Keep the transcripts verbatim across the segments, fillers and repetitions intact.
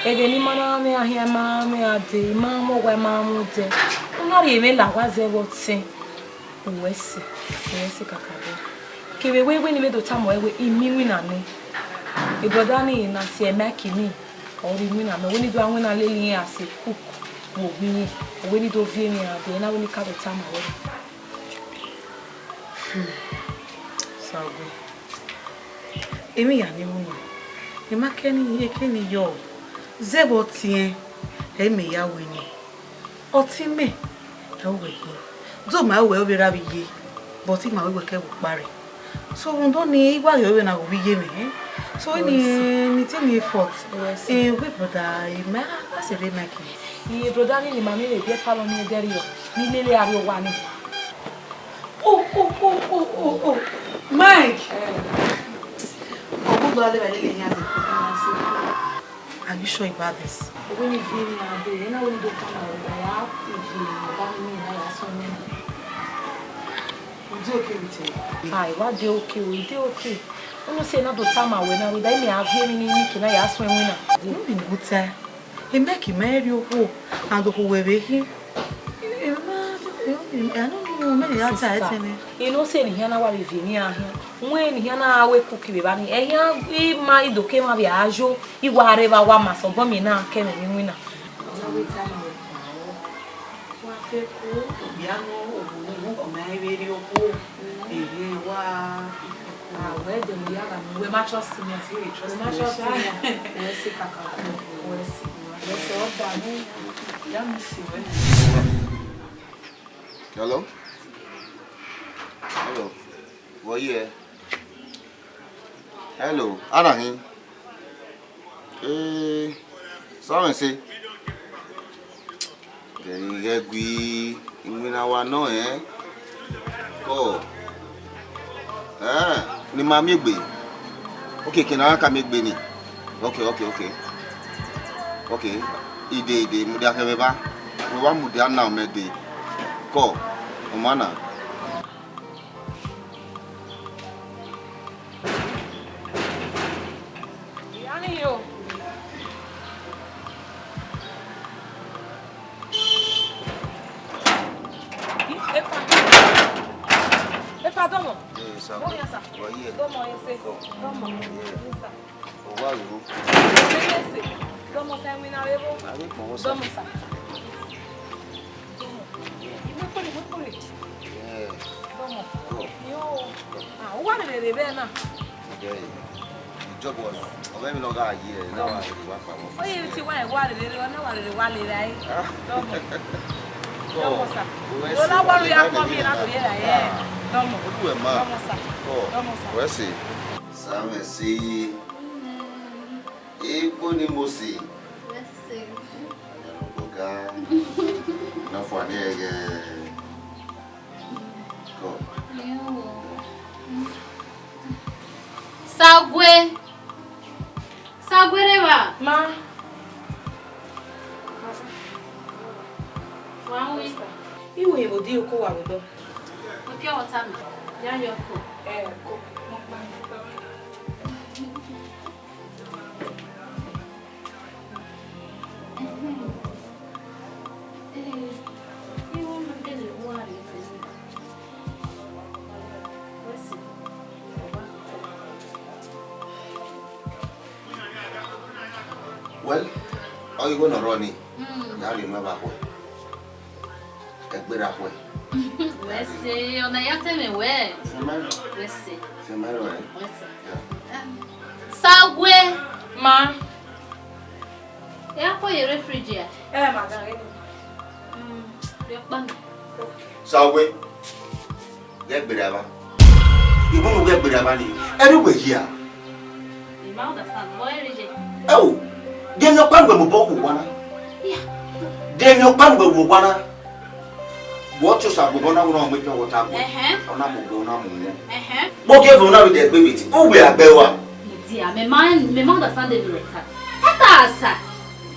Ẹghẹ ne ima na mwẹ ahian, ima mwẹ a dee, ima mwẹ owa, ima mwẹ odẹ. U na rhie mwẹ la, wa zẹ vbe ọtẹn. Uwẹ sẹ, uwẹ sẹ kakabọ. Kevbe wẹ, wẹ ne I vbe do tama ruẹ wẹ, I miẹn iwinna nẹ. E brother ni na tie Mike ni, ọ rhie iwinna mẹ, wẹ ne I do winna lele irẹn as a cook vbe owa irẹn, wẹ ne I do viọ emwi iran dee, na wẹ ne I ka do tama ruẹ. Sague. Emwi ya ni ru nọ, I ma kẹ ne eke ni yọ, zẹ vbe ọtiẹn, ẹ i mẹ ya wẹ ni. Ọtẹn mẹ, ẹ wẹ yi. Do ma wẹ ovbi erha vbe iye, but I ma wẹ wẹ kẹ vbe ọkpa rre. So rhunmwuda ọnii, I wa ghe ovbi na vbe iye mwẹ, eh? So eni, ni te ni effort. Eh, we brother, eh, ma, ma se re Mike. Iye brother ni, ni ma miẹn vbe biẹ palọ ni ẹdẹrriọ, ni lele a rrie owa ni. Oh, oh, oh, oh, oh, oh. Mike! Ọ gu gba lele vbe lele yan de. Are you sure about this? Wẹ ne I viọ emwi iran dee, ena wẹ ne I do tama ruẹ, ya viọ emwi ọba ni na ya sọn emwi na. You dey okay with it? Ah, I wa dey okay o, I dey okay. Unu sẹ na do tama ruẹ na, ruẹ da, imẹ a viọ emwi ni, ni ke na ya sọn emwi na. No be good time. Emẹ ke ima rhie okhuo, and okhuo wẹ vbe khin. Emẹ ma, I don't know, mẹ ya ta ẹtẹ nẹ. Sister, I no say ne I khian na wa vbe viọ emwi iran khian. Wẹ ne I khian na wẹ cook vbe evba ni. Ẹhian ima, I do ke emwa vbe a yo, I wa rre evba, wa ma sẹ obọ miẹn na kẹ mwẹ ni winna. Wa fe ko, okpia nọ, owo ni, ọ ma vbe rhie okhuo. Ehe, wa. Ah, wẹ dẹ mu ya gha, wẹ ma trust me. Wẹ ma trust me. Wẹ sẹ kaka. Wẹ sẹ. Wẹ sẹ, ọ da mu. Ya mi si wẹ. Hello? Hello? Wọ ye? Hello? Ana hin? Eh, sọmọ ẹse. Ghẹ ghi ghẹ gui iwinna wa nọ rẹn. Kọ. Eh, ne ima miẹn egbe. Okay, ke ne a ka miẹn egbe ni. Okay, okay, okay. Okay, I dee, I dee, mudia khẹ mwẹ ba. Wẹ wa mudia na mẹ dee. Kọ, ọ ma na. Iyani yo. Epa. Epa, dọmọ. Yes, sir. Dọmọ, yes, sir. Why, yeah. Dọmọ, yes, sir. Dọmọ. Yeah. Yes, sir. Owa yo. Yes, sir. Dọmọ, sir, mi na rebo. A vbe kpọnmwẹ, sir. Dọmọ, sir. Dọmọ. Imẹ kpọnmwẹ, imẹ kpọnmwẹ. Yeah. Dọmọ. Yo. Ah, uwa rere rebe na. Today, ìjọba ọ̀nà, ọ̀rẹ́ mi náà gà yí ẹ̀, náà wà lórí wá pamọ́. Ó yẹ ti wá ẹ̀ wá rere, wá náà wà rere, wá lè ra ẹ̀. Ah. Dọ́mọ̀. Kọ́, dọ́mọ̀ sà. Òwe sì, ló lágbára ya kọ́ mi láti yẹ ra ẹ̀. Ah. Dọ́mọ̀. Olúwẹ̀ máa. Dọ́mọ̀ sà. Kọ́, dọ́mọ̀ sà. Òwe sì. Sàmẹ̀ sí. Epo ni mo sì. Òwe sì. Ẹ̀rọ gbọ̀ngàn. Náà fún wa ní ẹ̀yẹ. Kọ́. Yóò. Sagwe. Sagwe reva. Ma. Wa wi. Iwe ye vbe odẹ oko wa vbe dọ. Mo kẹ ọta mi. Ya yọ ko. Eh, ko. Well, ọ ghi gho ne ọ rrọọ nii, ya rhie enu ẹvbo akhuẹ. Ẹgbẹe ra khuẹ. Wẹ se, ọna ya tẹ mwẹ wẹ. Sẹmẹ. Wẹ se. Sẹmẹ rọ ẹ. Wẹ se. Ya. Sagwe. Ma. Ẹ a kọ ye rre fridge a? Ẹ, madam, ẹ ni. Mm, rhie ọkpa nọ. Sagwe. Ghẹ gberra evba. Ebo ne u ghẹ gberra evba nii, ẹre uwẹ yi a? I ma understand. Wọ ẹre ye. Ẹo, de emwi ọkpa ne uwẹ mobọ wo owa na? Yeah. De emwi ọkpa ne uwẹ wo owa na? Wọ tie Osa gu obọ na, wẹ na mu pure water gu. Ẹhẹn. Ọ na mu gbe, ọ na mu wọn. Ẹhẹn. Mo gie vbe na vbe de egbe vbe ti, uwẹ a gbe wa. Media, me ma, me ma understand the director. Ẹ ta sa.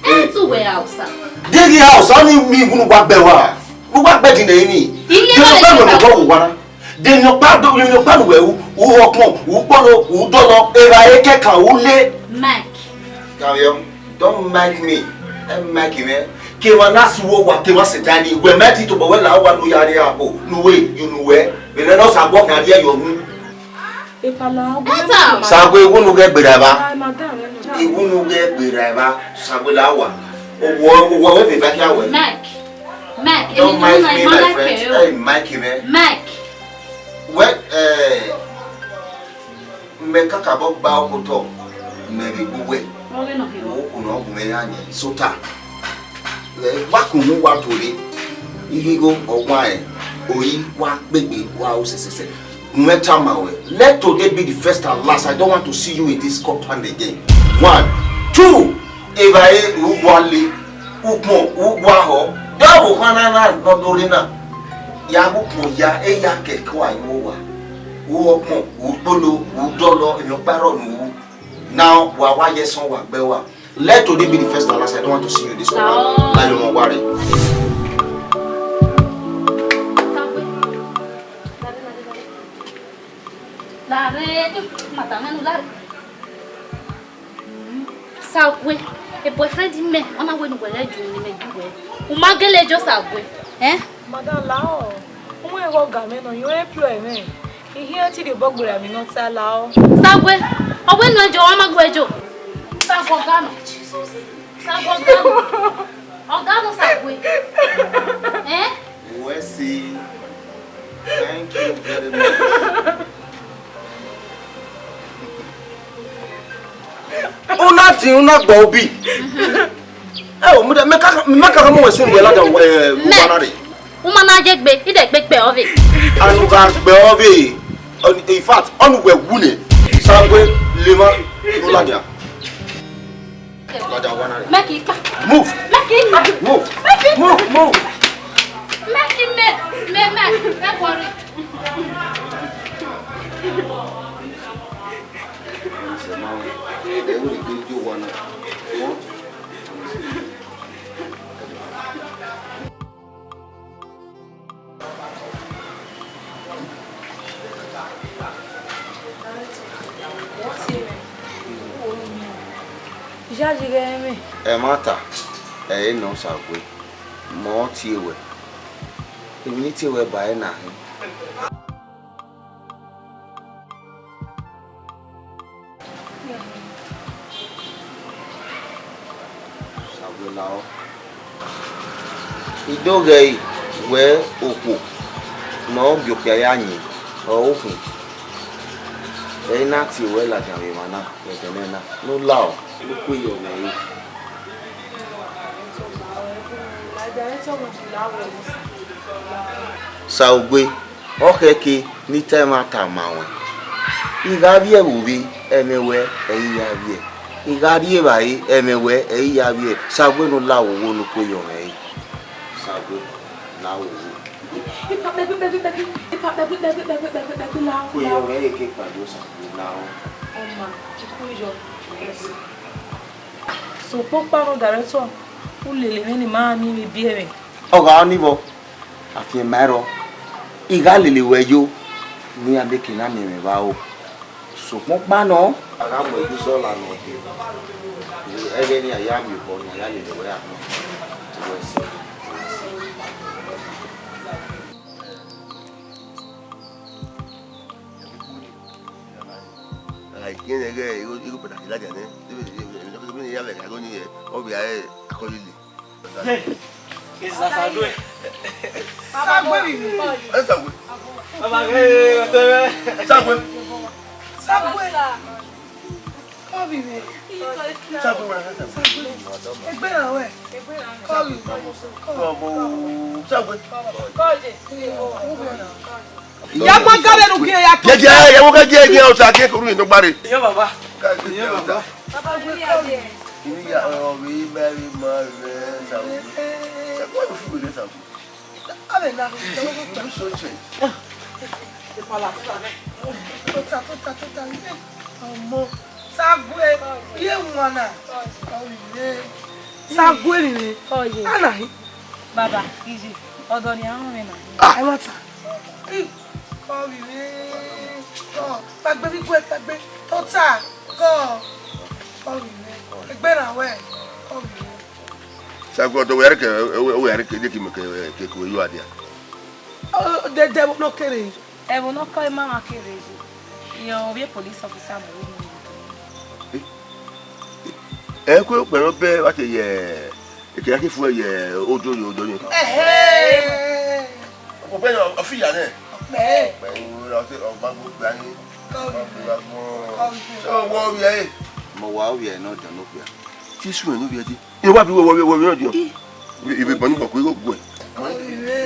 Ẹ tu wẹ Hausa. De ghi Hausa ni mi wu nu wa gbe wa. Nu wa gbe di ne ni. Iye de ma le mo ta. Ko wa na. De emwi ọkpa do, emwi ọkpa ne uwẹ ru, u họkpọn, u kpolo, u dọlọ, evbare kẹkan u le. Mike. Kavio, don't mind me. Ẹ mind me. Ke emwa na si uwu owa, ke emwa sẹ da ni, wẹ ma ti tobọ wẹ la owa ne u ya rrie abo, ne uwẹ, you know wẹ. Vbene ọ sa guọ khian rrie yọ unu. Epa la, Sague, iwu ne u ghẹ gbe ra evba. Iwu ne u ghẹ gbe ra evba, Sague la owa. Owa, owa wẹ vbe eva khian wẹ. Mike. Mike, don't mind me, my friend. Hey, Mike, man. Mike. Wẹ, eh, mẹ kakabọ gba okotọ, mẹ vbe gbe uwẹ. Wo okhuo ne ọ gu mwẹ ya yẹn sota. Eh, wa kun mu wa tuorre. Ighigho ọguan rẹn, ori wa kpegbe wa ru sẹsẹsẹ. Gu mwẹ tama ruẹ, let today be the first and last. I don't want to see you in this compound again. One. Two. Evbare u gua le, ukpọn u gua họ, de ọvbokhan na na nọ do rre na, ya ghe ukpọn ya, eya kẹkẹ uwa ye uwu owa. U họkpọn, u kpolo, u dọlọ, emwi ọkpa rrọọ ne u ru. Now, wa wa ye ẹsọn, wa gbe uwa. Let today be the first and last. I don't want to see you in this compound. La ye ọmọ wa rre. Lare, mata mwẹ nu lare. Sague, e boyfriend mẹ, ọ na wẹ ne uwẹ ghẹ ju ne mẹ ju wẹ. U ma gele jo Sague, eh? Madam, lahọ, u wẹ ghe ọga mwẹ nọ, you employ mwẹ. I hian te rhie obọ gberra emwi ne ọ ta lahọ. Sague, ọ wẹ nuẹn jo, ọ ma gu ẹ jo. Sague ọga nọ. Sague ọga nọ. Ọga nọ Sague. Eh? Wẹ si. Thank you very much. Una ti una gba obi. Ẹ o, mẹ ka mẹ ka mu wẹ sunu wẹ lada, eh, uwa na rre. U ma na ye gbe, i de gbe kpẹ ọvbe. Anu gha gbe ọvbe. In fact, ọnu wẹ wu nẹ. Sague, lema, u ladian. Ladian, uwa na rre. Make it pa. Move. Make it pa. Move. Make it. Move, move. Make it, make, make, make, make worry. Iyayi ghẹ mwẹ. Ẹmwata, ẹ i re ne ọ Sague, mẹ ọ tie wẹ. Emwi ne I tie wẹ ba ẹre na hin. Sague lahọ. I do ghẹ ẹre wẹ okhuo ne ọ gie okpia ya yin ọre ọ khin. Ẹ i na tie wẹ ladian vbe emwa na, vbe ẹdẹnẹrẹ na, ne u lahọ, ne u kue yọ mwẹ ẹre. Sague, ọ khẹke ne I ta ẹmwata ma ruẹn. I gha vbiẹ vbe ovbi, ẹmwẹ wẹ ẹ i ya vbiẹ. I gha rri evbare, ẹmwẹ wẹ ẹ i ya vbiẹ. Sague, ne u la wowo ne u kue yọ mwẹ ẹre. Sague, la wowo. Ipa kpẹgbi, kpẹgbi, kpẹgbi. Ipa kpẹgbi, kpẹgbi, kpẹgbi, kpẹgbi, kpẹgbi, la. Kue yọ mwẹ ẹre ke kpao Sague, la. Ọma, I kue yọ. Sokpan ọkpa nọ director, u lele mwẹ ne I ma miẹn emwi biẹ mwẹ. Ọ gha ọnii vbọ, afianma ẹrọ, I gha lele ruẹ yo, ne iran mieke na miẹn mwẹ vbe aro. Sokpan ọkpa nọ, a gha mu ẹdẹ uzọla nọ dee, ẹghẹ ne a ya miẹn obọ ne a ya lele ruẹ ra nọ, wẹ sẹ. Ai, kẹn ẹghẹ igho, igho kpataki ladian nẹ, vbene iran vbe ẹghẹ igho ni, ọ vbe a re akọyọyọ. Ye, esa Sague. Sague vbe ivbi. Ẹ Sague. Baba ghe ọtẹ mwẹ. Sague. Sague. Ọ vbe ivbi. Sague wẹ Sague. Egbe na wẹ. Kọ vbe. Kọ vbe. Sague. Ya gba gale nu gie ya to. Ye, ye, ye, wo ka gie, gie, o ta gie kuru ni to gbare. Iyo baba. Iyo baba. Baba gbe kọ vbe. Ini ya, ọ vbe ma, vbe ma, vbe Sague. Sague, why you feel with Sague? Ave na. You so change. Tota, tota, tota. Ọmọ. Sague. Ye wana. Ọye. Sague ni. Ọye. Ana hi. Baba, iji. Ọdọ ni a rọnmwẹ na. Ah. Ẹ ma ta. Kọ vbe mwẹ, kọ, kpaegbe vbe igue, kpaegbe tota, kọ, kọ vbe mwẹ, egbe na wẹ, kọ vbe mwẹ. Sago, ọdọ wẹ ya rre ke, wẹ ya rre ke, de ke mẹ ke, ke, ke yo adia. Ọ, dẹdẹ ẹvbo nọ kere. Ẹvbo nọ kọ, ima ma kere yi. Iyẹn ovbi police officer mu ru mu. Ẹ, ẹ, ẹ, kue okpẹ ne ọ bẹ vbe a te ye, ekẹn a ke fu ẹre ye odo ye odo ni. Ẹhẹ. Okpẹ nọ, ọ fi ya nẹ. Okpẹ. Okpẹ, ọ te, ọ ma gbe okpia ni. Kọ vbe mwẹ. Ọ ma gbe okpia ni. Kọ vbe mwẹ. So, wọ ovbi ẹre? Mẹ wa ovbi ẹre nọ, John Okpia. Jesu, ẹ ne ovbi ẹre dee. Ẹ wa bi wẹ, wẹ, wẹ, wẹ, wẹ, wẹ, ive bọ ni bọ ko igho guẹ.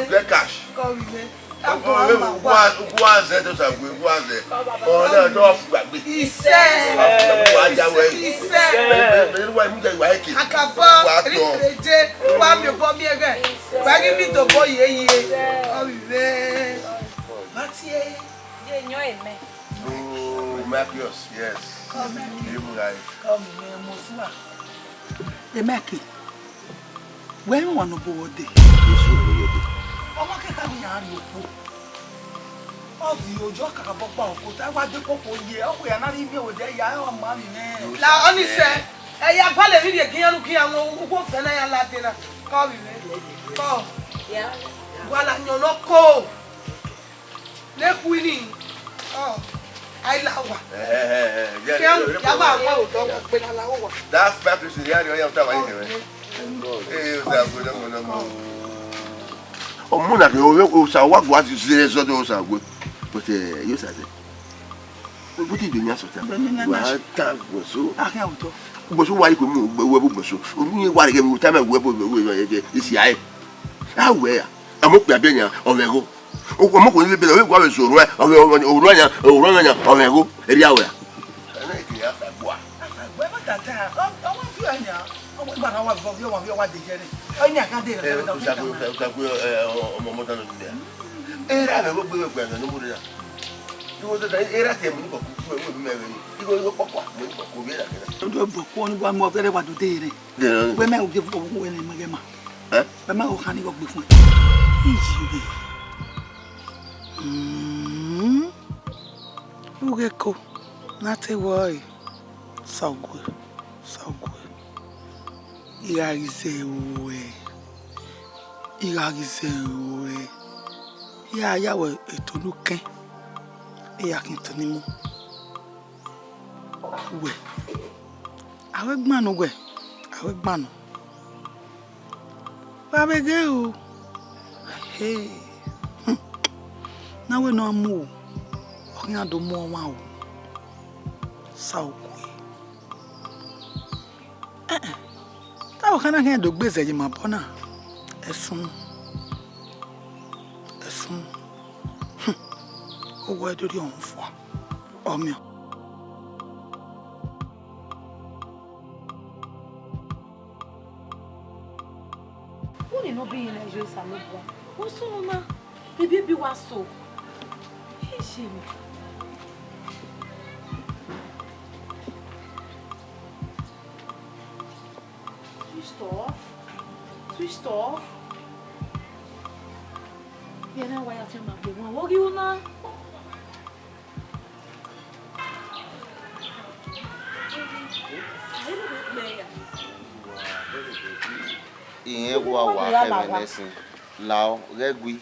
Black cash. Kọ vbe mwẹ. Ọmọ rẹ, uwa, uwa zẹ, do sa gbe, uwa zẹ. Ọmọ náà tó fìgbà gbé. Isẹ. Uwa ya wẹ. Isẹ. Bẹ́ẹ̀, bẹ́ẹ̀, bẹ́ẹ̀, uwa mú jẹ ìwà ẹ̀kẹ́. Akabọ, uwa tọ. Rí kere je, uwa mi bọ mi ẹgẹ. Wa ghi mi dobo ye ye. Kọ vbe mwẹ. Matie. Ye yan emẹ. Oh, Marcus, yes. Kọ vbe mwẹ. Ye mu ra ye. Kọ vbe mwẹ, mo sua. Emẹki, wẹ i mwẹ ọmwa ne obọ wẹ ọdẹ? Jesu, ọ yọ ọdẹ. Ọmwa kẹkan ne iran rhie okhuo. Ọ viọ, ọ kakabọ gba okhuo, ta wa de koko ye, ọ khue ya na rhie ivbi ẹvbo dẹ ya, ọ ma vbe mwẹ. La ọni sẹ, ẹ ya gualọ emwi rhie egian ne ugian mwẹ, uwu ofẹ na ya lade na. Kọ vbe mwẹ. Kọ. Wa la yọn ne ọ ko. Ne khuini, ọ, a i la owa. Ẹhẹhẹ, ya, ya, ya, ya, wa, wa, odọ, wa, gbe na la owa. That five person, ya, ya, ya, ta wa yi hẹn. Ee, o sa gbe, nọmọ, nọmọ. Ọmọ na ke, o, o sa wa gua si, si, sọ do sa gbe. But, eh, yo sa se. But you dey yan sọta. Wa ta gbọso. A kẹ otọ. Gbọso wa iko mu, we bu gbọso. Oru yen wa rẹ mu, ta ma we bu, we, we, isi ae. A wẹ ya. Amọ kpia bẹ yan, ọ vẹ go. Ọmọ ko ni bẹbẹ, ọ gua vbe so ruẹ, ọ vẹ, ọ vẹ, ọ ruẹ yan, ọ ruẹ yan, ọ vẹ go. Eri awẹ. Ẹnẹ ke ya fa gbua. Afa gbua, ma tata, ọ, ọ wa fi ọyan, ọ wa gbara wa vọ, ọ wa fi ọwa de jẹre. Ọ ni a kan de, ẹ, ọ, ọ, ọ, ọmọ, ọmọ dano ni ya. Era vbe gbe gbe gbe no mu ya. Iwo de da, era te mu ni ko ku, ku, ku, me ni. Iwo, iwo kpọkpọ, mu ni ko ku, vbe era ke. Ọ do bọ ku, ọ ni wa mu ọgẹrẹ wa do de re. Wẹ mẹ oge fo wẹ ne ma gẹ ma. Ẹ? Wẹ mẹ o khan ni gọ gbe fun. Iji be. Mm. Ughe ko na te wọ ẹ. Sa ogue, sa ogue. I gha ghi zẹ ruẹ. I gha ghi zẹ ruẹ. I gha ya wẹ eto ne ukẹn. I gha khian eto ni mu. Wẹ, a wẹ gbanu wẹ, a wẹ gbanu. Wa vbe ghe o. He. Hmm. Na wẹ ne ọ mu o. Ọ khian do mu ọmwa o. Sa ogue. Eh, eh. Ta vbe ọ khian na khian do gbe zẹ ye ima obọ na? Ẹsun. Ẹsun. Hmm. Owa ẹre do rhie ọmwa fua. Ọ miẹn. Wẹ ne ọ be irẹn na ye Osanobua, wẹ sunu na, ebi ebi wa so. Ẹ i si mwẹ. Switched off. Switched off. Vbene a wa ya fian ma gbe wan, vbe ọ ghi ru na? Irẹn wa wa khẹ mwẹ nẹ ẹsin, lao ghẹ gui,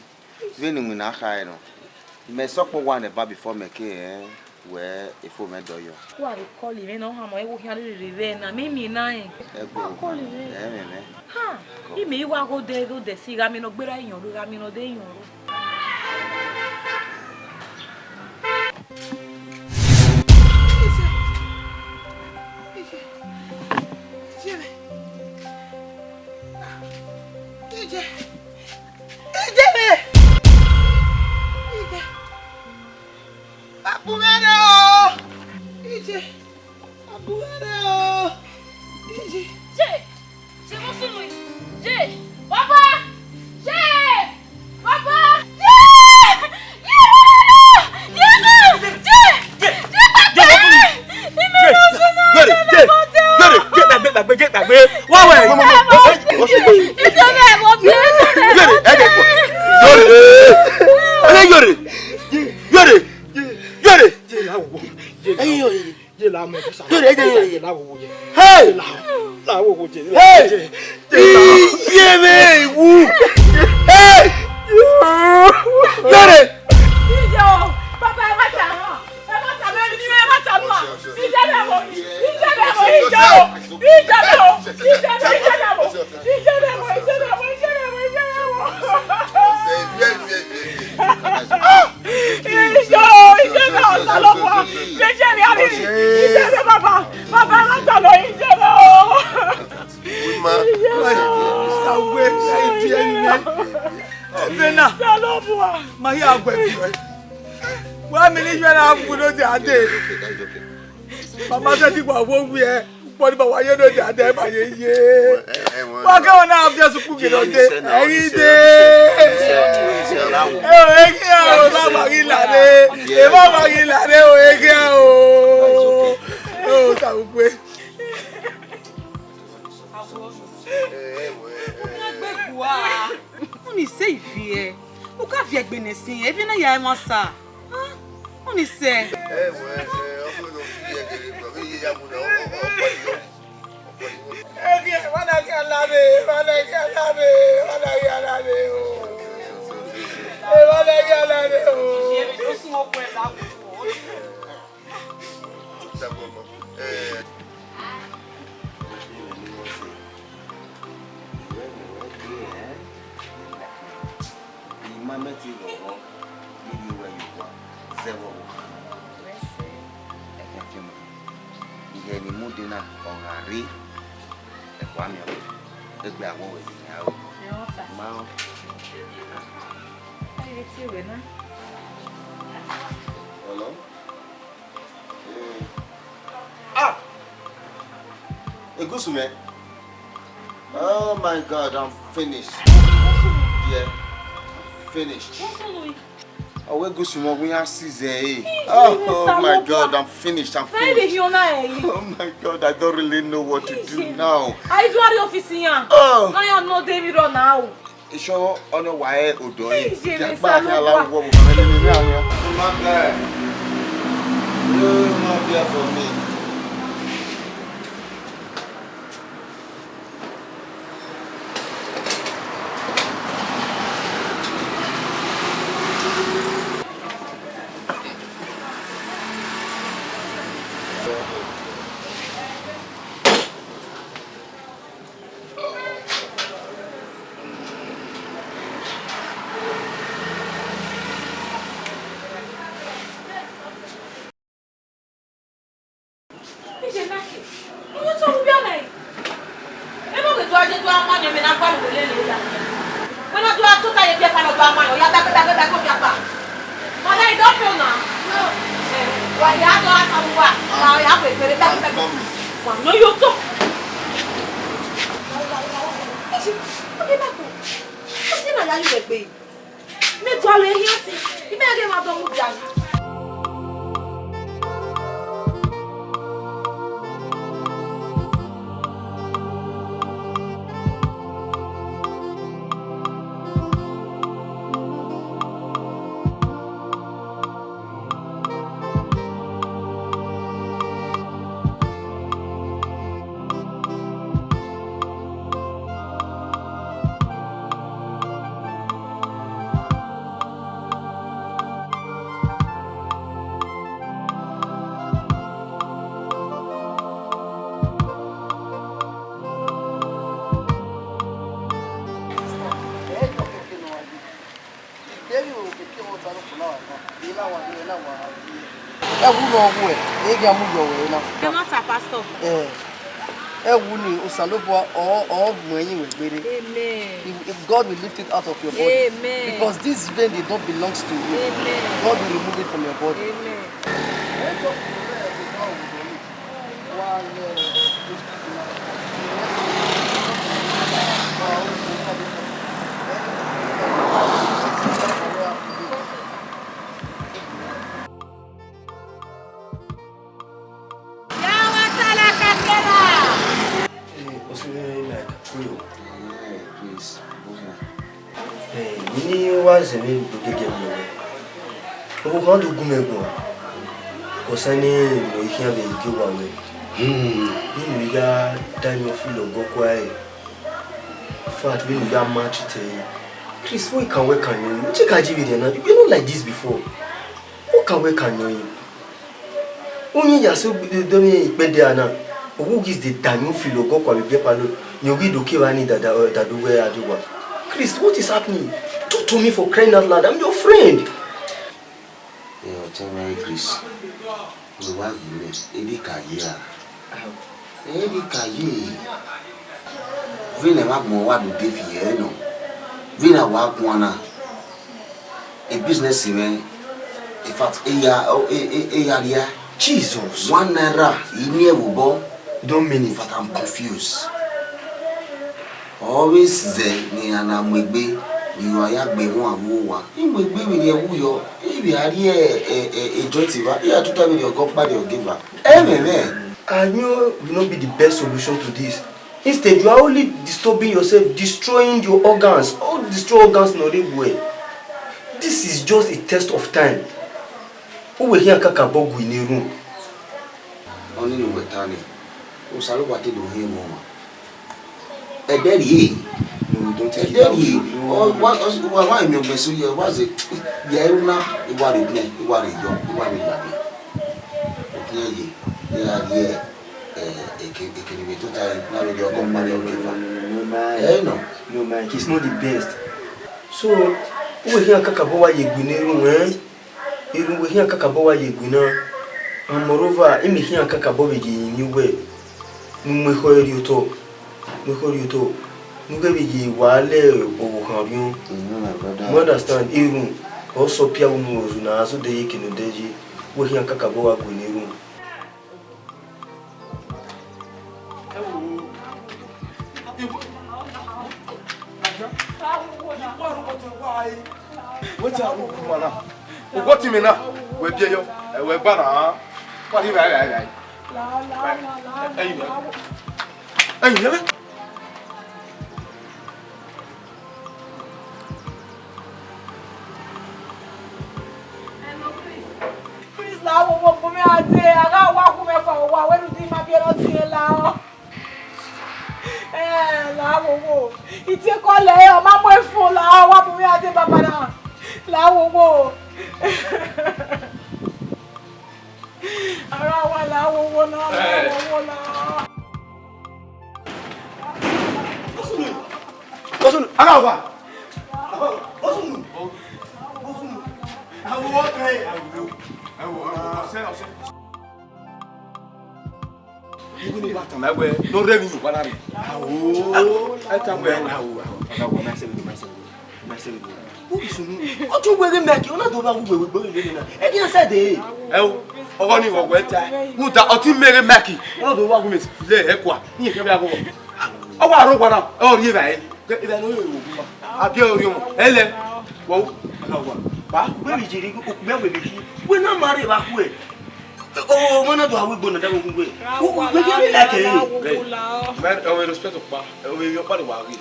vbene iwinna khae nọ. Mẹ sọkpọ wa nẹ eba before mẹ ke rẹn wẹ efo mwẹ dọyọ. Wa vbe call mwẹ na, ọ hama ẹvbo khian rhirhi vbe na, mẹ miẹn na rẹn. Ẹgbe wa call mwẹ. Ẹ mwẹ mwẹ. Ha, imẹ i wa ghodẹ ghodẹ si, gha miẹn ne ọ gberra iyọnrẹn, gha miẹn ne ọ de iyọnrẹn. Ije. Ije. Ije. Ije. Abu mwẹ rre o. Ije. Abu mwẹ rre o. Ije. Ye. Ye mo sunu. Ye. Baba. Ye. Baba. Ye. Ye. Ye. Ye. Ye. Ye. Ye. Ye. Ye. Yore, yore, yore, gbẹgbẹ, gbẹgbẹ, gbẹgbẹ. Wa wẹ. Mo, mo, mo, mo, mo, mo, mo, mo. Yore, ẹ jẹ kọ. Yore. Ẹ jẹ yore. Hey! Hey! Iye mwẹ iwu. Hey! Lọre. Iyo, baba, ẹ ma ta mọ. Ẹ ma ta mọ, ẹ ma ta mọ. Iye mwẹ o, iye mwẹ o, iye o. Iye mwẹ o, iye mwẹ, iye mwẹ o. Iye mwẹ o, iye mwẹ o, iye mwẹ o, iye mwẹ o. Iyo, iye mwẹ o, Osanobua. Iye mwẹ, iye mwẹ, baba. Baba, ẹ ma ta mọ, iye mwẹ o. Sawe, ẹ i fi ẹre mwẹ. Ẹfe na. Osanobua. Ma hia guẹ fi ẹre. Wa mi ni yọ na wu no dia dee. Mama sẹtin wa wo wiẹ. Ukpọn ni ma wa ye no dia dee, ma ye ye. Wa ke wọn na fi ẹsùn kugbe no dee. Ẹ i dee. Ẹ o, ẹ i dee o, ma wa ghi la dee. Ẹ ma wa ghi la dee o, ẹ i dee o. O, Sawe. Ọni sẹ ivie, u ka viẹ egbe nẹ sin, evie na ya ẹmwẹ Osa. Ọni sẹ. Ẹghẹ, wa na ghi a la vbe, wa na ghi a la vbe, wa na ghi a la vbe o. Wa na ghi a la vbe o. Dagbo ọmọ. Eh. Ima mẹ te ghọghọ, ne I rhie uwẹ ye owa, zẹ vbe ọvbokhan. Ẹkẹn fian mẹ. Ihe ne I mudia na, ọ gha rre, ẹkpo a miẹn ọvbe, egbe a wọ wẹ vbe nian o. Ma rẹn. Hello? Ah! Egusu mẹ. Oh my God, I'm finished. Yeah, finished. Ọwẹ egusu mẹ, we are season. Oh my God, I'm finished. I'm finished. Oh my God, I don't really know what to do now. I do the office here. Oh. Now I know they will run now. Isọ ọnẹ wa ẹ odọ ẹre. Iye mwẹ, Osanobua. Dia gba ya la wọ wọ mẹ nene mẹ aya. Mama guy. You no appear for me. Iye na ke, uyu tọ ru vbe ọna ẹre. Ẹ ma wẹ do a ye do a ma nẹ, mẹ na gua ru wẹ lele ya. Wẹ na do a tota ye biẹ palọ do a ma nẹ, ọ ya dagbe dagbe dagbe ọbiakpa. Mother, you don't feel now? No. Eh, wa ya do a sa uwa, wa ya wẹ gbere dagbe dagbe. Wa nọ yo to. Ẹ ṣe, ọ ke ba ko. Ọ si na ya yu wẹ gbe. Mẹ gualọ ehian si, imẹ ghe mwa dọ mudia yi. Ẹwu ne ọ wu ẹ, ẹ ghi a mu yọ wẹ na. Ẹ ma ta, Pastor. Eh, ẹwu ni Osanobua ọ, ọ mu ẹyin wẹ gbere. Amen. He, he, God will lift it out of your body. Amen. Because this vein did not belongs to you. Amen. God will remove it from your body. Amen. Eh, o si mwẹ like kuyo. Eh, please, Eh, mi ni wa zẹ vbe gẹgẹ vbe wẹ. Ọvbokhan do gu mwẹ guan. Concerning ne I khian vbe gie owa wẹ, vbene u ya da emwi ọfilo gọ kua ẹre, in fact, vbene u ya match te ẹre. Chris, what can we can you? You take Aji vbe na. You were not like this before. What can we can you? Uyin ya so de mi ikpẹdẹ a na. Owu ghi de da emwi ọfilo gọ kua vbe biẹ kpalo. You ghi do ke evba ni dada, eh, dada uwẹ a do wa. Chris, what is happening? Talk to me, for crying out loud. I'm your friend. Ẹ, ọtẹn mwẹ Chris, ne uwa ghi mwẹ, erriọ ka ye a? Erriọ ka ye. Vbene ẹmwẹ agbọn wa do de fi ẹre nọ, vbene a wa guan na, e business mwẹ, in fact, e ya, e, e, e ya rria. Jesus. One naira, I miẹn vbe obọ. Don't mean it. In fact, I'm confused. Ọ vbe zẹ ne iran na mu egbe, ne uwa ya gbe emwa vbe owa. I mu egbe vberriọ ẹwu yọ, I vbe a rrie, e, e, e joint evba, I a tota vberriọ gọ kpa rrie ọgeva. Ẹmwẹ mwẹ. Ayọn will not be the best solution to this. Instead, you are only disturbing yourself, destroying your organs. All destroy organs nọ rre wẹ. This is just a test of time. Uwẹ khian kakabọ gu ne erhunmwu. Ọnii ne uwẹ ta nii, Osanobua te do hin mwẹ ọmwa. Ẹdẹ rhie, ẹdẹ rhie, ọ, wa, ọ, wa, wa miẹn ọgbẹn so ye, wa zẹ, ya ẹre na, I wa rre nẹ, I wa rre yọ, I wa rre ladian. Okhian ye, ya rrie, eh, eke, eke ni vbe tota ẹre, na vbe rrie ọgọ ọkpa rrie ọgọ eva. No, man. Eh, no. No, man, he's not the best. So, uwẹ khian kakabọ wa ye gu ne erhunmwu, eh? Erhunmwu khian kakabọ wa ye gu na, and moreover, imẹ khian kakabọ vbe ye rinmwian wẹ, ne u mu ekhọe rhie otọ, mu ekhọe rhie otọ, ne u ghẹ vbe ye wa lẹ ọvbokhan orhiọn. You understand? Erhunmwu, ọ sẹ ọpia vbe unu ozu ne a zẹ odẹ ye eke ne odẹ ye, uwẹ khian kakabọ wa gu ne erhunmwu. Wetin a ru kuma na? Ugbọtime na, wẹ biẹ yọ, ẹ wẹ gba na. Padi bye bye bye. Ẹyin mẹ. Ẹyin mẹ. Chris, la wowo, bu mwẹ a dee, a gha wa gu mwẹ fua owa, wẹ ne u di ma biẹ ne ọ tie la. Eh, la wowo. I tie kọlẹ, ọ ma mu efun la, wa bu mwẹ a dee baba na. La wowo. Ara wa la wowo na, la wowo na. Bosunu. Bosunu, ara wa. Bosunu. Bosunu. Awo, okay. Awo, awo, ọsẹ, ọsẹ. Ibu ni wa tama wẹ, no rẹ mi wa na mi. Awo, ẹ ta wẹ. Awo, awo. Ọga wa ma se mi, ma se mi. Ma se mi. Bosunu. Ọ tun wẹ ghe Mike, ọ na do ba wu wẹ wẹ gbe na. Ẹ di ẹsẹ de. Ẹ o, ọgọ ni wọ wẹ ta. Mu da ọtí mẹrẹ Mike. Ọ na do wa wu mi le ẹ kua. Ni kẹ bẹ ago. Ọ wa ro wa na. Ọ ri e ba e. Ke ida no yo wo. Abi o yo. Ele. Wo. Ka wa. Ba. Wẹ mi jiri ku mẹ wẹ mi ki. Wẹ na ma re ba ku e. O, o, wẹ na do awe gbona da wo ku e. Wẹ ke mi like e. Man, o respect pa. O yo pa de wa ri.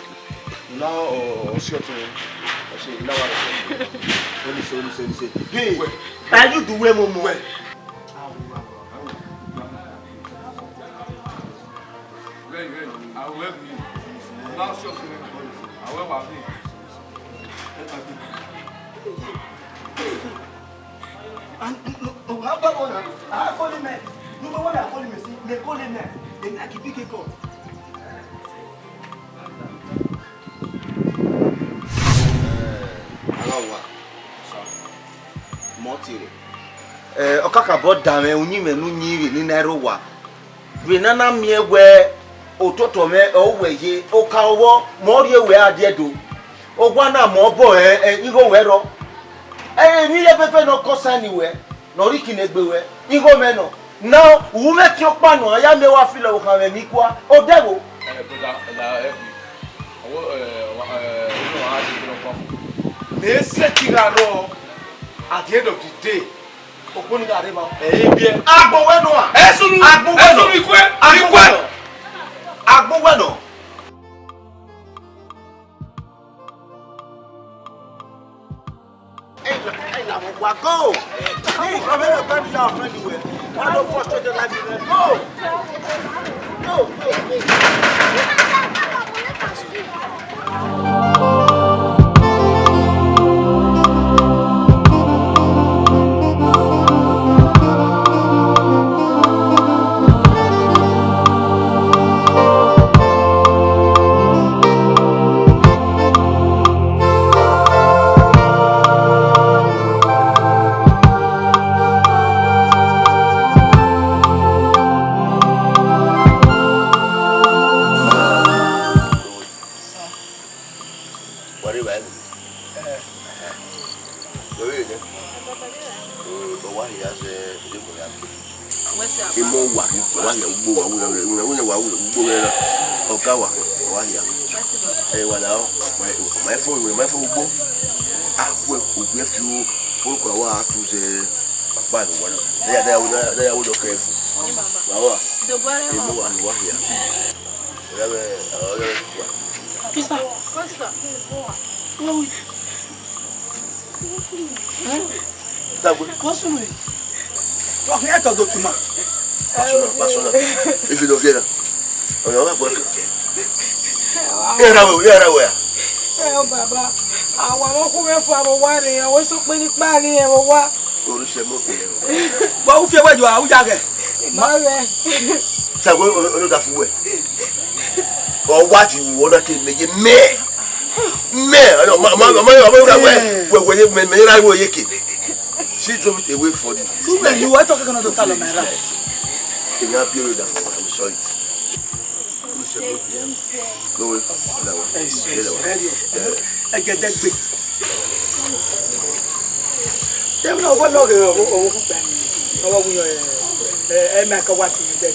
Na o, o si ọtun. O si na wa. Oni so, oni so, oni so. Hey. Ba ju du we mo mo. And, no, no, how about one? I call him, eh. No, but what I call him, eh, see, they call him, eh. They like a big call. Alawa. Mọtire. Eh, ọ kakabọ danmwẹ uyinmwẹ ne u yin vbe ne I na rre owa. Vbe ne a na miẹn wẹ ototọ mwẹ ọ wẹ ye, oka ọvbọ mẹ ọ rhie wẹ a diẹ do. Owa na mẹ ọ bọ ẹ, ẹ, igho wẹ rrọọ. Ẹ, emwi rẹ fẹfẹ ne ọ kọ sa ni wẹ, ne ọ rhie ikinnegbe wẹ, igho mwẹ nọ. Na, u mwẹ ẹtin ọkpa nọ, a ya miẹn wa filo ọvbokhan mwẹ ne I kua. Odẹ vbo? Eh, brother, la, eh, I wa, eh, wa, eh, you know, I just don't come. Mẹ sẹtin gha rrọọ, at the end of the day, okpo ni gha rre evba, ẹ i biẹ. Agbọn wẹ nọ a? Ẹ sunu, agbọn wẹ nọ. Ẹ sunu ikue, agbọn ikue. Wẹ nọ. Agbọn wẹ nọ. Hey, Lawọ, go! Leave, I'm not going to your friend. Why don't frustrate your life, man? Go! Go, go, go. Wa rre evbare vbe? Ẹhẹn. Wẹ vbe rre nẹ? Mm, ọ wa hia zẹ, ẹ, emọ wa, ọ wa hia ugbo, wa wu, wa wu, wa wu ugbo mwẹ na. Ọga wa, ọ wa hia. Ẹ, wa la, ọ ma, ọ ma fo, ọ ma fo ugbo. A khuẹ ogbẹn fi orúkọ wa tu zẹ ọkpa ni wa na. Ẹ ya, ẹ ya, ẹ ya, ẹ ya wo dọ kẹ fo. Wa wa. Emọ wa, ọ wa hia. Ọ ya vbe, ọ ya vbe wa. Pisa. Pisa. Tagbe. Kọ sunu. Wa khian tọ do tuma. Pasona, pasona. Ifi do viẹ na. Ọyọ wa gbọ. Ẹ ra wẹ, ẹ ra wẹ a. Ẹ o baba. Awa wọn kú vbe fo abo wa rre, awa eso kpe ni kpa ni ẹ wa. Oruchẹ mo pe ẹ. Bọ u fi ẹwẹ yo a, u ya ghẹ. Ma ghẹ. Tagbe, o, o, o da fu wẹ. Ọ wa ti wu ọ na ke mẹ ye mẹ. Mẹ, ọ ma, ma, ma, ma, ma, wẹ, wẹ, wẹ, ye mẹ, mẹ ra wẹ ye ke. She drove it away for you. Who were you? I thought I cannot tell my right. Can you appear with that? I'm sorry. Go away. That one. Hey, sorry, sorry. Hey, get that quick. Dem na ọgọ lọgọ ọgọ ọgọ kukpa ni. Ọgọ wu yọ, ẹ, ẹ, ẹ, ma ka wa ti ni bẹ.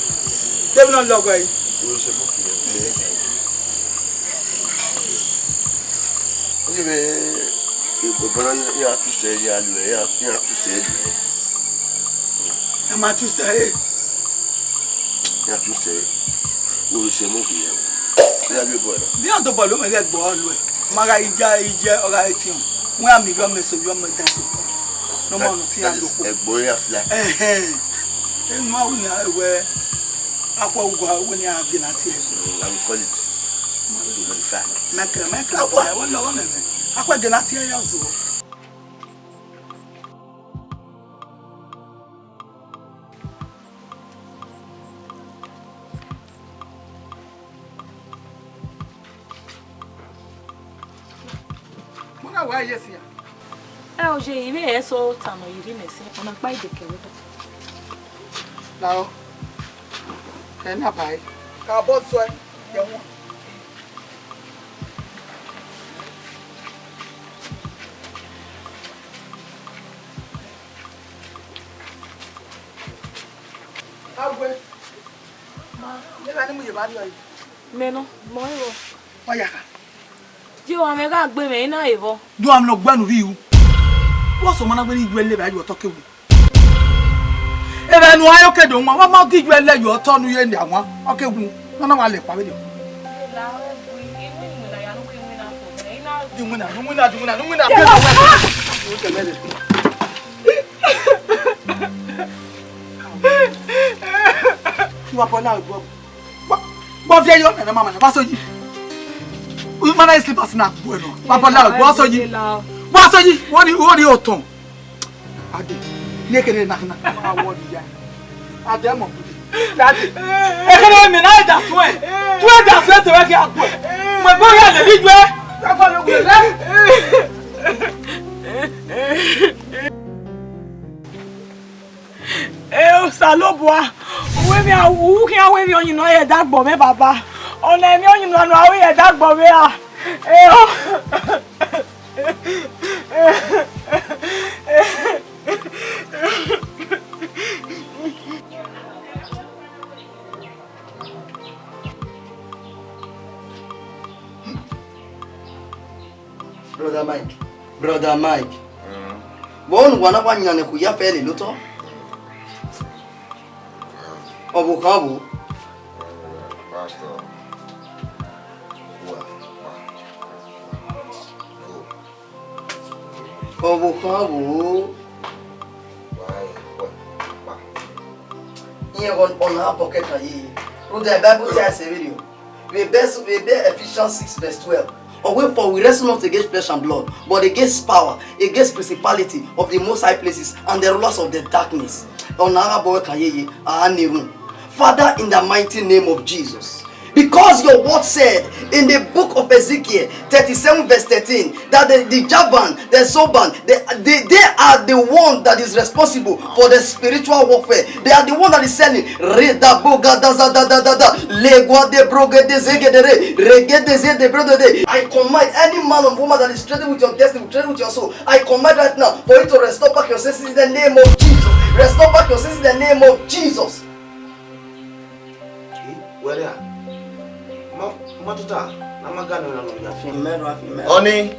Dem na lọgọ yi. Oye vbe, e, e, bọna ya tu sẹ ya lu, ya, ya tu sẹ lu. Ẹ ma tu sẹ, ẹ. Ya tu sẹ. Wo se mo bi ya. Ya bi bọ na. Bi ọdọ bọ lo mẹ ghẹ gbọ lu ẹ. Ma gha ija ije ọ gha etiọn. Wẹ a mi yọ mẹ so yọ mẹ dan so. No ma no ti ya do ko. Ẹgbọn ya fly. Ẹhẹn. Enu a wẹ ya wẹ akwa ugua wẹ ni a bi na tie. Mm, I will call it. Mẹkẹ, mẹkẹ, akwa, wẹ lọghọ mẹ mẹ. Akwa gẹ na tie ya zo. Mo na wa ye sia. Ẹ, oye, ivbi ẹ so ta nọ, iri mẹ si, ọna kpa ide kẹrẹ ta. Lao. Kẹ na ba e. Ka bọ sọe, kẹ wọn. Awe, ma, ne gha ne mu ye vba rriọ yi. Mẹ nọ, mọ ẹvbo. Ọ ya kha. Di owa mwẹ gha gbe mwẹ, I na re vbọ. Di owa mwẹ ne ọ gbe unu rri ru. Vbọsẹ ọ ma na wẹ ne I yu ẹlẹ vbe a yu otọ ke wu. Evba ne uan yo ke do wan, wa ma gi yu ẹlẹ yu otọ ne u ye nia wan, ọ ke wu. Ne ọ na wa lẹ kpa vberriọ. Di winna, di winna, di winna, di winna. Wa bọ la ogbọ. Wa, wa viẹ yọ, ẹnẹ mama, wa so yi. U ma na slippers na gbuẹ nọ. Wa bọ la ogbọ, wa so yi. Wa so yi, wo ni, wo ni otọn. Ade, ne kene na na. Wa wọ ni ya. Ade mo. Ade. Ekene mi na da suẹ. Tu da suẹ se wa ki agbuẹ. Mo gbe ya le bi juẹ. Ka gba lo gbe le. E Osanobua, u wẹ emwi a, u khian wẹ emwi ọyunnuan ye ẹdagbọn mwẹ, baba. Ọna emwi ọyunnuan ne u ra ru ye ẹdagbọn mwẹ ra? E o. Brother Mike, Brother Mike. Mm. Vbọ ne uwa na wa yan ne ẹko ya fẹ lele otọ? Ọvbokhan vbo? Pastor. Wa. Go. Ọvbokhan vbo? Wa, wa, wa. Iran ọna bọ kẹkan ye. Rhunmwuda Bible tell us vberriọ. Vbe Ephesians six verse twelve. Ọ wẹẹ, "For we wrestle not against flesh and blood, but against power, against principality of the most high places and the rulers of the darkness." Ọna gha bọ kẹkan ye, a na erhunmwu. Father, in the mighty name of Jesus, because your word said in the book of Ezekiel thirty-seven verse thirteen that the, the Javan, the Soban, they, they, they are the one that is responsible for the spiritual warfare. They are the one that is selling. Re da bo ga da za da da da da. Le gua de bro ge de ze ge de re. Re ge de ze de bro de de. I command any man or woman that is trading with your destiny, trading with your soul, I command right now for you to restore back your senses in the name of Jesus. Restore back your senses in the name of Jesus. Wẹrẹ a? Ma, ma tuta, na ma ga nọ na nọ ya. Fi mẹ rua, fi mẹ rua. Ọni,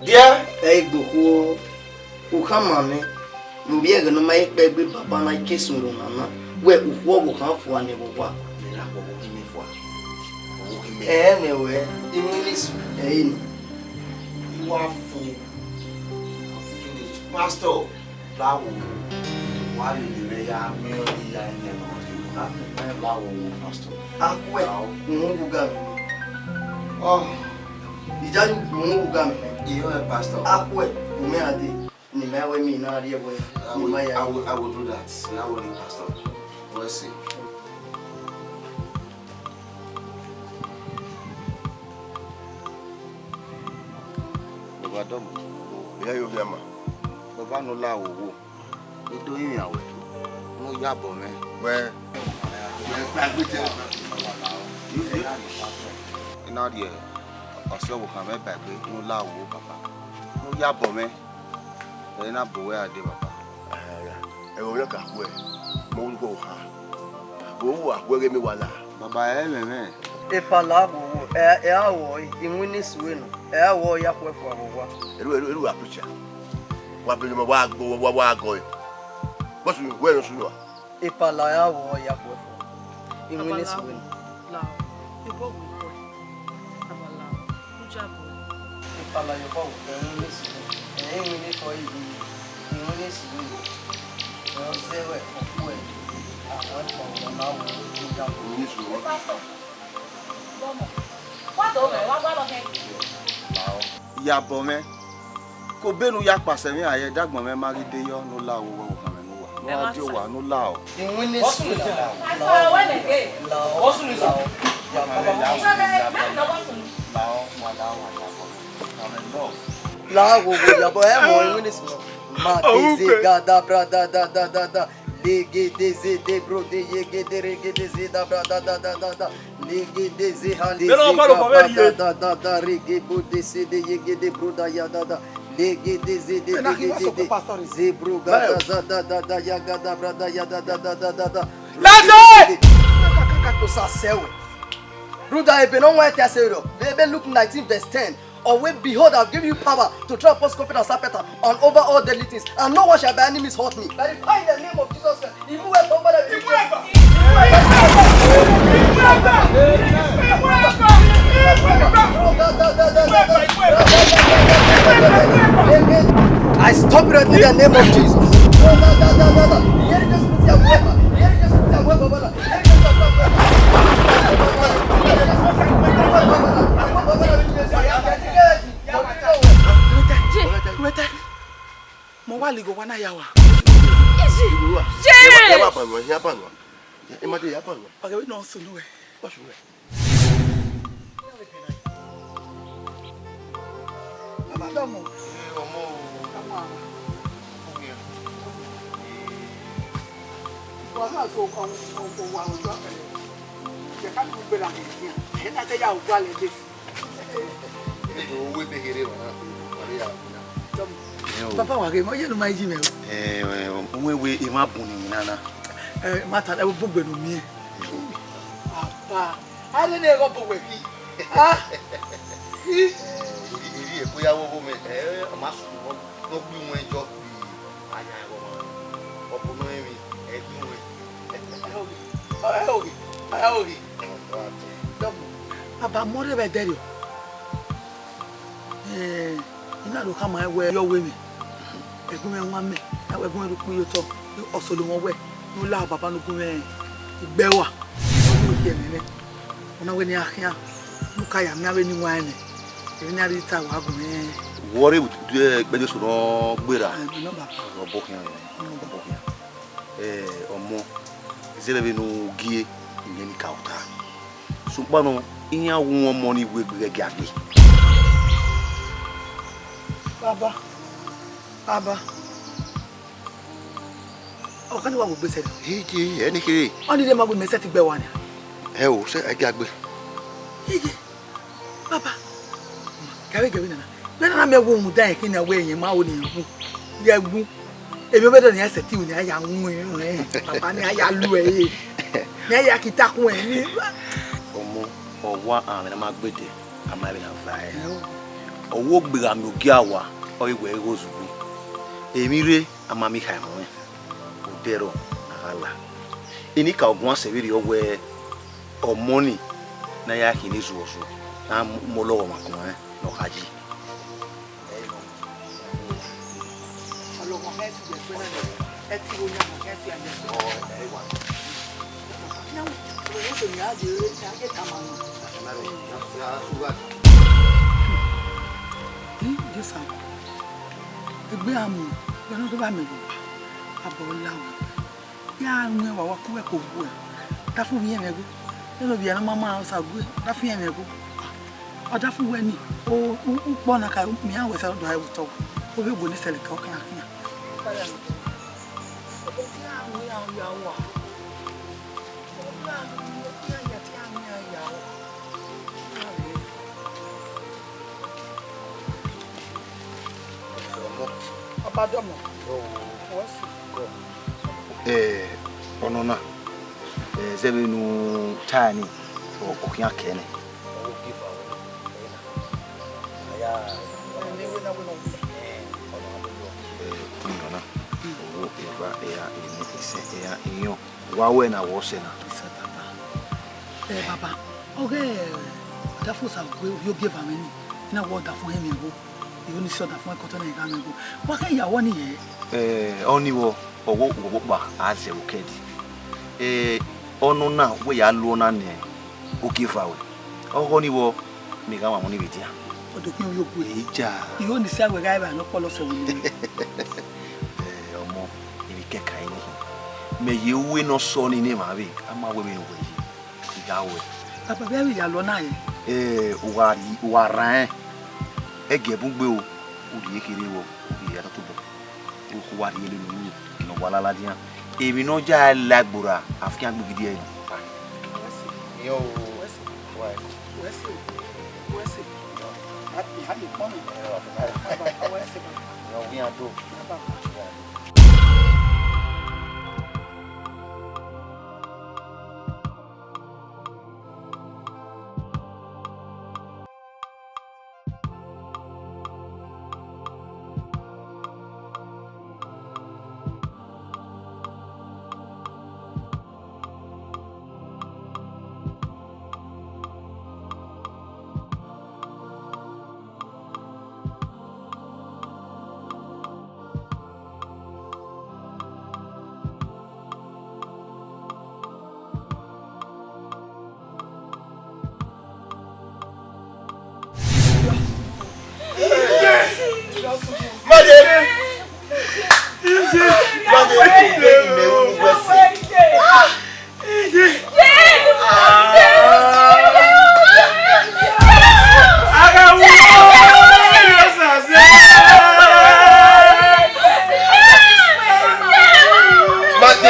dia. Ẹ i gbe okhuo, u khama mwẹ, vbe ovbi ẹghẹ ne ọ ma he kpẹgbe baba na ke sun ro nana, wẹ okhuo ọvbokhan fua ne vbe owa. Mẹ na kpọ ọvbokhan mẹ fua. Ọvbokhan mẹ. Ẹ mwẹ wẹ, iwinna esu, ẹ i nọ. I wa fo. Finish. Pastor. Lawo, wa lele mwẹ ya miẹn ọni ya ẹyẹn ne ọ rre. Lawo, pastor. Akhuẹ, uhunmwu gha mẹ. Oh. Ijaju, uhunmwu gha mẹ. Iyo, pastor. Akhuẹ, u mẹ a dee, ne imẹ wẹ mẹ na rrie ẹvbo, I will, I will, I will do that. Lawo ni, pastor. We'll see. Baba Dọmọ. Iya yo via ma. Baba no la wo wo. Ni do yin awẹ. No ya bọ mwẹ. Wẹ. Wẹ gba gbe te. Ina rhie ọse ọvbokhan mwẹ ba egbe, no la wo baba. No ya bọ mwẹ. Ẹ na bọ wẹ a dee, baba. Ẹghẹ ọvbehe ka khuẹ, mẹ ọghe orukhọ oha. Vbe uwa khuẹ ghe emwi wa la. Baba, ẹ i mwẹ mwẹ. Epala vbe owa, ẹ, ẹ a wọọ, iwinna esu ẹre nọ, ẹ a wọọ ya khuẹ fua vbe owa. Eru, eru, eru wa preacher. Wa bele ma wa gọ, wa, wa gọ. Bọsu, wẹ nọ sunu a? Epala ya vbe ya khuẹ fua. Iwinna esu ẹre nọ. Lao, ebo wẹ khuẹ. Epala ya vbe, iwinna esu ẹre. Ẹ, iwinna esu ẹre. Iwinna esu ẹre. Ẹ, ọ zẹ wẹ, ọ khuẹ. Àwọn ẹ̀kọ́ wọn máa wọ ìyá wọn. Iwinna esu ẹre. Pastor, bọ́mọ̀. Wá tó mẹ́, wá gbá lọ kẹ́. Lao. Ya bọ mwẹ. Ke obọ ne u ya kpasẹ emwi iran ye, ẹdẹ agbọn mwẹ ma ghi de yọ, ne u la owa, owa mwẹ ne uwa. Ne uwa die owa, ne u la o. Iwinna esu la. La o, la o, ya bọ. La o, wa la o, wa la o. La o, wo, wo, ya bọ, ẹ mọ iwinna esu. Ma de ze ga da bra da da da da da. Legedeze de bro de yegede regedeze da bra da da da da da. Legedeze ha leze ga bra da da da da, regebo de se de yegede bro da ya da da. Legedeze de de de de de. Ze bro ga da za da da da, ya ga da bra da ya da da da da da da. Leze! Kaka, kaka, kaka, to sa sẹ wẹ. Rhunmwuda ebe ne ọ wan ẹtin ẹse rrọọ, vbe ebe Luke nineteen verse ten, ọ wẹẹ, "Behold, I have given you power to tread upon scorpions and serpents and over all deadly things, and no one shall by any means hurt me." By the power in the name of Jesus Christ, I move away from bad. I stop it right in the name of Jesus. Mo wa ligho wa na ya wa. Easy. James! Wa ghe vbe nọ sunu wẹ. Baba Dọmọ. Ee, ọmọ o. Ọmọ a. Ogiẹn. Ee. Wa ha so ọmọ, ọmọ wa ọjọ akẹrẹ. Jẹ ka dugbe la ni dia. Ẹ na te ya ugba lẹ de. Ee, owó ebe here wa na. Wa re ya. Dọmọ. Ee, o. Papa wa ghe, mo ye nu ma ji mẹ o. Ee, o, o, o, we, we, e ma bun ni na na. Ee, ma ta, e bu gbe nu mi. Papa. A lele ẹghẹ ọbọ wẹ khin. Ah! Iri ẹko ya wọ ọghọ mẹ, ẹ, ọ ma sunu, ọ gbe iwẹn jọ kpi aya ẹghẹ ọmwa. Ọkọ nọ emwi, ẹ gbe iwẹn. Ẹ oghe, ẹ oghe, ẹ oghe. Dọmọ, baba mọ rre vbe ẹdẹrriọ. Eh, Na do khama wẹ yọ wẹ mẹ. Ẹgun mwẹ wan mẹ, na wẹ ẹgun mwẹ rhie ukpu ye otọ, ọ solo mwẹ wẹ, ne u la baba ne u gu mwẹ igbe ẹwa. Ọ wẹ okhiẹ mwẹ nẹ. Ọ na wẹ ne a khian, ne u ka ya miẹn avbe ne I wan nẹ, emwi ne a rhie ta wa gu mwẹ. Wẹ ọre ikpẹdẹ eso ne ọ gberra. Ẹmwẹ nọ baba. Ọ bọ khian rẹ, ọ bọ khian. Eh, ọmọ, zẹvbe vbene u gie, I miẹn ne I ka ota. Sokpan nọ, iran wu ọmọ ni wegbe ghẹ giagbe. Baba, baba. Ọ ka ne wa wo gbe sẹ. Ije, ẹ ni kherhe. Ọ ni de ma gbe mẹ sẹ ti gbe wa nia. Ẹ o, sẹ ẹ giagbe. Ije, baba. Gavbe gavbe nana. Vbe nana mẹ wo mu da ẹkhin na wẹ ẹyẹn ma wo ne gun. Ye gun. Emwi ọvbedo ne iran sẹtin ne iran ya wu ẹn, baba ne iran ya lu ẹre, ne iran ya kita kun ẹn ni. Ọmọ, ọ wa amwẹ ne a ma gbede, a ma vbe na va ẹre. Ọ wo gbe gha miẹn ogie awa, ọ i wẹ igho zughu. Emwi rre, a ma miẹn ikhae họnmwẹ. Odẹ rrọọ, a gha la. Enikaro guan sẹ vberriọ wẹ ọmọ ni ne a ya khin ne zuọzuọ, ne a mu ọlọghọmwa kun ẹn ne ọ kha yi. Egbe a mu, wẹ ne ọ do vba mẹ vbe abọ la wẹ. Ya ru ẹn wa, wa ku wẹ ke owa. Dafu vbe irẹn mwẹ gho. Nene ovbi ẹre ne ọ ma ma Osague, dafu irẹn mwẹ gho. Ọ dafu wẹ ni, o, u, ukpọ na ka, mẹ iran wẹ sẹ ọdọ ẹre vbe otọ. Ovbi obo ne sẹlẹ ke ọ khian khian. Ọmọ. Ọba dọmọ. Wẹ si. Eh, ọnọ na, eh, zẹvbe ne u ta ni, ọ, ọ khian kẹ nẹ. Eh, ọnọ na, ọvbo, eva, ehia, ene, isẹ, ehia, iyọn. Wa wẹ na, wẹ ọsẹ na. Ẹ, baba, ọghe ọdafẹn Osague, ovbi ogieva mwẹ ni, na wẹ ọdafẹn ọnrẹn mwẹ gho. Iro ni sẹ ọdafẹn ẹkọtọ na gha mwẹ gho. Wa khẹ ya wọ ni yẹ. Ẹ, ọni wọ, ọwọ, ọwọ kpa, a zẹ vbe okẹdi. Ẹ, ọnọ na, wẹ ya lu ọna nẹ ogieva ruẹ. Ọghọ ni wọ, mẹ gha wan ọni vbe dia. Ọdokhian ovbi ogue. Eja. Iro ni sẹ wẹ gha evba ne ọ kpọlọ sẹ vbe unu. Ẹ, ọmọ, emwi kẹkan ni. Mẹ ye ru ne ọ sọ ni ne emwa vbe, a ma wẹ vbene uwẹ ye. I gha wẹ. Baba, vbe ẹ vbe ya lọ na rẹn? Ẹ, u gha rri, u gha rran ẹn. Ẹgiẹ bun gbe o, u rhie kherhe vbọ, u rhie ya totobọ. U wa rhie lele unu, ne ọ wa la ladian. Emwi ne ọ ya la ẹgborra, afiangbe gidi ẹre. Iyẹn o. Wẹ se, wẹ se, wẹ se. A, a lè pọn mi. Baba, wẹ se, baba. Iyẹn o, wẹ iran do. Baba. Made! Made! Made! Made,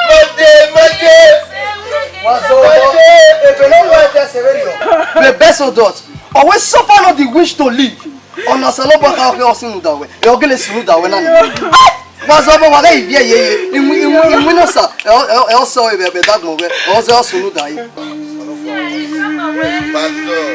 made, made, made. Wazọ, ebe ne ọ wa ẹdẹ sẹ vberriọ. The best of that, ọ wẹ suffer not the wish to live. Ọna Osanobua kha ọ khe ọ sunu da wẹ, ẹ ọ gele sunu da wẹ na ni. Wa zọ ọmọ wa ghẹ ivie yeye, iwin, iwin, iwin ne Osa, ẹ ọ, ẹ ọ, ẹ ọ sẹ ọre vbe, vbe dagbọn wẹ, ọ zẹ ọ sunu da ye. Pastor.